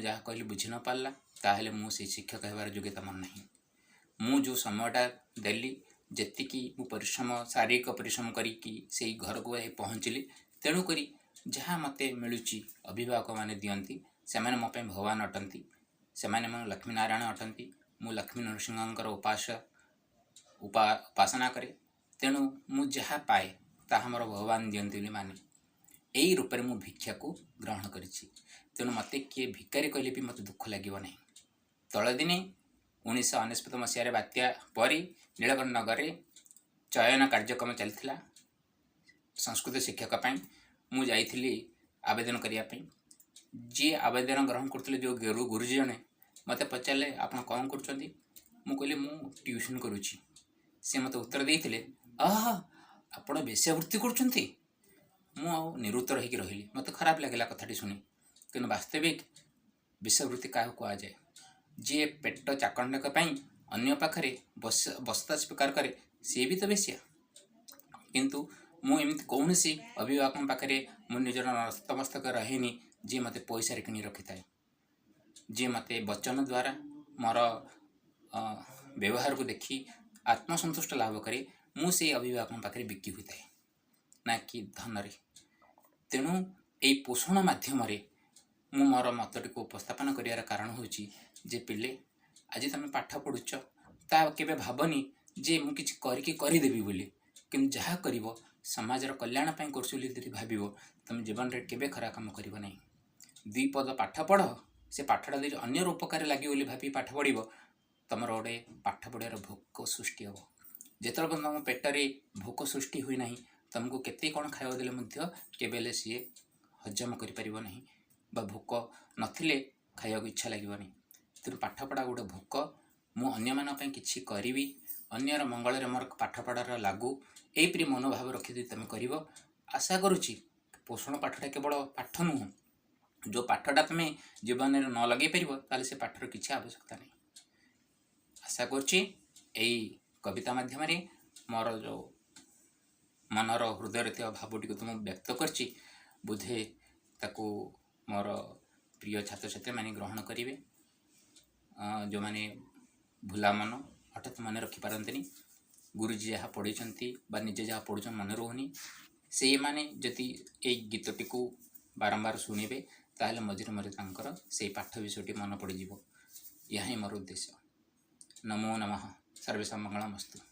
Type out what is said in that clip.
ଯାହା କହିଲି ବୁଝି ନ ପାରିଲା, ତାହେଲେ ମୁଁ ସେଇ ଶିକ୍ଷକ ହେବାର ଯୋଗ୍ୟତା ମୋର ନାହିଁ। ମୁଁ ଯେଉଁ ସମୟଟା ଦେଲି, ଯେତିକି ମୁଁ ପରିଶ୍ରମ, ଶାରୀରିକ ପରିଶ୍ରମ କରିକି ସେଇ ଘରକୁ ଯାଇ ପହଞ୍ଚିଲି, ତେଣୁକରି ଯାହା ମୋତେ ମିଳୁଛି, ଅଭିଭାବକମାନେ ଦିଅନ୍ତି, ସେମାନେ ମୋ ପାଇଁ ଭଗବାନ ଅଟନ୍ତି। ସେମାନେ ମୋ ଲକ୍ଷ୍ମୀ ନାରାୟଣ ଅଟନ୍ତି। ମୁଁ ଲକ୍ଷ୍ମୀ ନୃସିଂହଙ୍କର ଉପାସନା କରେ। ତେଣୁ ମୁଁ ଯାହା ପାଏ, ତାହା ମୋର ଭଗବାନ ଦିଅନ୍ତି ବୋଲି ମାନେ। ଏଇ ରୂପରେ ମୁଁ ଭିକ୍ଷାକୁ ଗ୍ରହଣ କରିଛି। ତେଣୁ ମୋତେ କିଏ ଭିକାରୀ କହିଲେ ବି ମୋତେ ଦୁଃଖ ଲାଗିବ ନାହିଁ। ତଳ ଦିନେ 1999 ମସିହାରେ ବାତ୍ୟା ପରେ ନୀଳକଣ୍ଠ ନଗରରେ ଚୟନ କାର୍ଯ୍ୟକ୍ରମ ଚାଲିଥିଲା ସଂସ୍କୃତ ଶିକ୍ଷକ ପାଇଁ। ମୁଁ ଯାଇଥିଲି ଆବେଦନ କରିବା ପାଇଁ। ଯିଏ ଆବେଦନ ଗ୍ରହଣ କରୁଥିଲେ, ଯେଉଁ ଗୁରୁଜୀ ଜଣେ, ମୋତେ ପଚାରିଲେ, "ଆପଣ କ'ଣ କରୁଛନ୍ତି?" ମୁଁ କହିଲି, "ମୁଁ ଟ୍ୟୁସନ୍ କରୁଛି।" ସେ ମୋତେ ଉତ୍ତର ଦେଇଥିଲେ, "ଆହା, ଆପଣ ବେଶ୍ୟାବୃତ୍ତି କରୁଛନ୍ତି?" ମୁଁ ଆଉ ନିରୁତ୍ତର ହେଇକି ରହିଲି। ମୋତେ ଖରାପ ଲାଗିଲା କଥାଟି ଶୁଣି। କିନ୍ତୁ ବାସ୍ତବିକ ବେଶ୍ୟାବୃତ୍ତି କାହାକୁ କୁହାଯାଏ? ଯିଏ ପେଟ ଚାକଣ୍ଡକ ପାଇଁ ଅନ୍ୟ ପାଖରେ ବସତା ସ୍ୱୀକାର କରେ, ସିଏ ବି ତ ବେଶ୍ୟା। କିନ୍ତୁ ମୁଁ ଏମିତି କୌଣସି ଅଭିଭାବକଙ୍କ ପାଖରେ ମୁଁ ନିଜର ନତମସ୍ତକ ରହେନି, ଯିଏ ମୋତେ ପଇସାରେ କିଣି ରଖିଥାଏ। ଯିଏ ମୋତେ ବଚନ ଦ୍ୱାରା, ମୋର ବ୍ୟବହାରକୁ ଦେଖି ଆତ୍ମସନ୍ତୁଷ୍ଟ ଲାଭ କରେ, ମୁଁ ସେଇ ଅଭିଭାବକଙ୍କ ପାଖରେ ବିକି ହୋଇଥାଏ, ନା କି ଧନରେ। ତେଣୁ ଏଇ ପୋଷଣ ମାଧ୍ୟମରେ ମୁଁ ମୋର ମତଟିକୁ ଉପସ୍ଥାପନ କରିବାର କାରଣ ହେଉଛି ଯେ ପିଲେ, ଆଜି ତୁମେ ପାଠ ପଢ଼ୁଛ, ତା କେବେ ଭାବନି ଯେ ମୁଁ କିଛି କରିକି କରିଦେବି ବୋଲି। କିନ୍ତୁ ଯାହା କରିବ, ସମାଜର କଲ୍ୟାଣ ପାଇଁ କରୁଛି ବୋଲି ଯଦି ଭାବିବ, ତୁମେ ଜୀବନରେ କେବେ ଖରାପ କାମ କରିବ ନାହିଁ। ଦୁଇ ପଦ ପାଠ ପଢ଼। ସେ ପାଠଟା ଯଦି ଅନ୍ୟର ଉପକାରରେ ଲାଗିବ ବୋଲି ଭାବି ପାଠ ପଢ଼ିବ, ତୁମର ଗୋଟେ ପାଠ ପଢ଼ିବାର ଭୋକ ସୃଷ୍ଟି ହେବ। ଯେତେବେଳେ ପର୍ଯ୍ୟନ୍ତ ତୁମ ପେଟରେ ଭୋକ ସୃଷ୍ଟି ହୁଏ ନାହିଁ, ତୁମକୁ କେତେ କ'ଣ ଖାଇବାକୁ ଦେଲେ ମଧ୍ୟ କେବେ ହେଲେ ସିଏ ହଜମ କରିପାରିବ ନାହିଁ ବା ଭୋକ ନଥିଲେ ଖାଇବାକୁ ଇଚ୍ଛା ଲାଗିବନି। ତେଣୁ ପାଠପଢ଼ା ଗୋଟେ ଭୋକ। ମୁଁ ଅନ୍ୟମାନଙ୍କ ପାଇଁ କିଛି କରିବି, ଅନ୍ୟର ମଙ୍ଗଳରେ ମୋର ପାଠପଢ଼ାର ଲାଗୁ, ଏହିପରି ମନୋଭାବ ରଖି ଯଦି ତୁମେ କରିବ, ଆଶା କରୁଛି ପୋଷଣ ପାଠଟା କେବଳ ପାଠ ନୁହଁ। ଯେଉଁ ପାଠଟା ତୁମେ ଜୀବନରେ ନ ଲଗେଇ ପାରିବ, ତାହେଲେ ସେ ପାଠର କିଛି ଆବଶ୍ୟକତା ନାହିଁ। ଆଶା କରୁଛି ଏଇ କବିତା ମାଧ୍ୟମରେ ମୋର ଯେଉଁ ମନର ହୃଦୟରେ ଥିବା ଭାବଟିକୁ ତ ମୁଁ ବ୍ୟକ୍ତ କରିଛି, ବୋଧେ ତାକୁ ମୋର ପ୍ରିୟ ଛାତ୍ରଛାତ୍ରୀମାନେ ଗ୍ରହଣ କରିବେ। ଯେଉଁମାନେ ଭୁଲା ମନ, ହଠାତ୍ ମନେ ରଖିପାରନ୍ତିନି, ଗୁରୁଜୀ ଯାହା ପଢ଼ିଛନ୍ତି ବା ନିଜେ ଯାହା ପଢ଼ୁଛନ୍ତି ମନେ ରହୁନି, ସେଇମାନେ ଯଦି ଏଇ ଗୀତଟିକୁ ବାରମ୍ବାର ଶୁଣିବେ, ତାହେଲେ ମଝିରେ ମଝିରେ ତାଙ୍କର ସେଇ ପାଠ ବିଷୟଟି ମନେ ପଡ଼ିଯିବ। ଏହା ହିଁ ମୋର ଉଦ୍ଦେଶ୍ୟ। ନମୋ ନମଃ। ସର୍ବେଷାଂ ମଙ୍ଗଳମସ୍ତୁ।